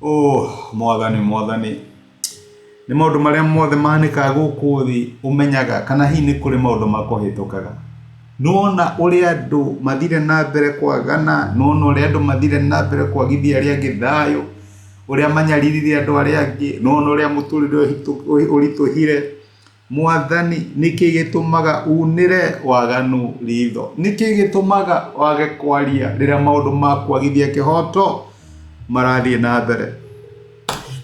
Oh, mwathani mwathani nĩ maũndũ marĩa mothe mahanĩkaga gũkũ thĩ ũmenyaga kana hihi nĩ kũrĩ maũndũ makũhĩtũkaga. Nĩwona ũrĩa andũ mathire na mbere kwagana, nĩwona ũrĩa andũ mathire na mbere kwagithia arĩa angĩ thayũ, ũrĩa manyaririre andũ arĩa angĩ, nĩwona ũrĩa mũtũrĩre ũritũhire. Mwathani, nĩ kĩĩ gĩtũmaga uunĩre waganu riitho? Nĩ kĩĩ gĩtũmaga wage kwaria rĩrĩa maũndũ ma kwagithia kĩhooto marathiĩ na mbere?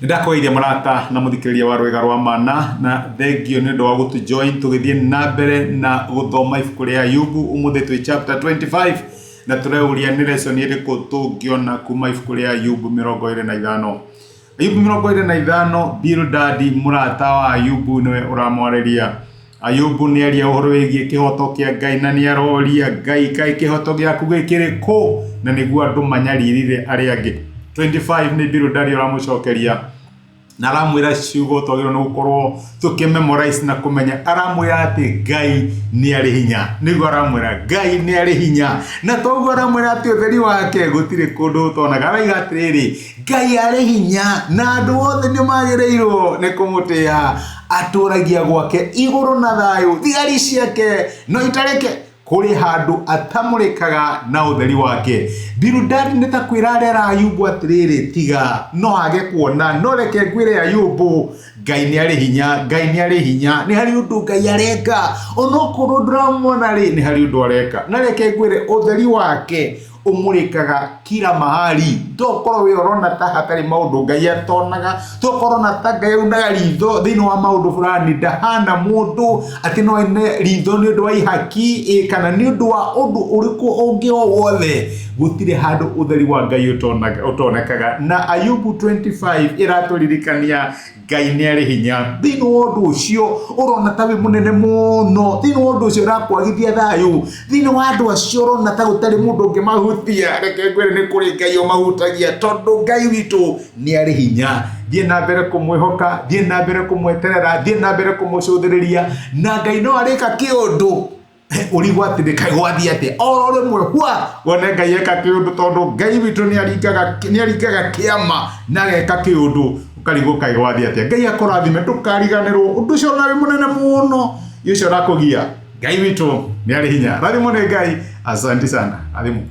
Nĩ ndakũgeithia mũrata na mũthikĩrĩria wa Rwĩga rwa Mana, na thengio nĩ ũndũ wa gũtũ join tũgĩthiĩ na mbere na gũthoma ibuku rĩa Ayubu. Ũmũthĩ twĩ chapter 25 na tũreuria nĩ lesson ĩrĩkũ tũngĩona kuma ibuku rĩa Ayubu 25. Ayubu 25, Bildadi mũrata wa Ayubu nĩwe ũramwarĩria. Ayubu nĩ aria ũhoro wĩgiĩ kĩhooto kĩa Ngai na nĩ aroria Ngai kaĩ kĩhooto gĩaku gĩkĩrĩ kũ na nĩguo andũ manyaririre arĩa angĩ. 25 nĩ Bilidadi ũramũcokeria na aramwĩra ciugo twagĩrĩirwo nĩ gũkorwo tũkĩ memorize na kũmenya. Aramwĩra atĩ Ngai nĩ arĩ hinya, nĩguo aramwĩra Ngai nĩ arĩ hinya, na toguo aramwĩra atĩ ũtheri wake gũtirĩ kũndũ ũtonaga. Araiga atĩrĩrĩ, Ngai arĩ hinya na andũ othe nĩ magĩrĩirwo nĩ kũmũtĩa. Atũragia gwake igũrũ na thayũ, thigari ciake no itarĩke kũrĩ handũ atamũrĩkaga na ũtheri wake. Biludadi nĩ ta kwĩra arera Ayubu atĩrĩrĩ, tiga no age kuona, no reke ngwĩre Ayubu, Ngai nĩ arĩ hinya, Ngai nĩ arĩ hinya, nĩ harĩ ũndũ Ngai areka, onokorwo ndũramuona rĩ, nĩ harĩ ũndũ areka. Na reke ngwĩre ũtheri wake ũmũrĩkaga kila mahali. Tokorwo we ũrona ta hatarĩ maũndũ Ngai atonaga, tokorwo ũrona ta Ngai aunaga ritho thĩinĩ wa maũndũ fulani, ndahana mũndũ atĩ no aine ritho nĩ ũndũ wa ihaki ĩ, kana nĩ ũndũ wa ũndũ ũrĩkũ ũngĩ o wothe, gũtirĩ handũ ũtheri wa Ngai ũtonekaga. Na Ayubu 25 ĩratũririkania Ngai nĩ arĩ hinya thĩinĩ wa ũndũ ũcio ũrona ta wĩ mũnene mũno, thĩinĩ wa ũndũ ũcio ũrakwagithia thayũ, thĩinĩ wa andũ acio ũrona ta gũtarĩ mũndũ ũngĩmahutia. Reke ngwĩre nĩ kũrĩ Ngai ũmahutagia, tondũ Ngai witũ nĩ arĩ hinya. Thiĩ na mbere kũmwĩhoka, thiĩ na mbere kũmweterera, thiĩ na mbere kũmũcũthĩrĩria, na Ngai no arĩka kĩũndũ ũrigwo atĩ nĩ kaĩ gwathiĩ atĩa oro rĩmwe hwa wone Ngai eka kĩũndũ, tondũ Ngai witũ nĩ aringaga kĩama na ageka kĩũndũ, ũkarigwo kaĩ gwathiĩ atĩa. Ngai akũrathime, ndũkariganĩrwo ũndũ ũcio ona wĩ mũnene mũno ũcio ũrakũgia. Ngai witũ nĩ arĩ hinya. Rathimwo nĩ Ngai. Asante sana. Rathimwo.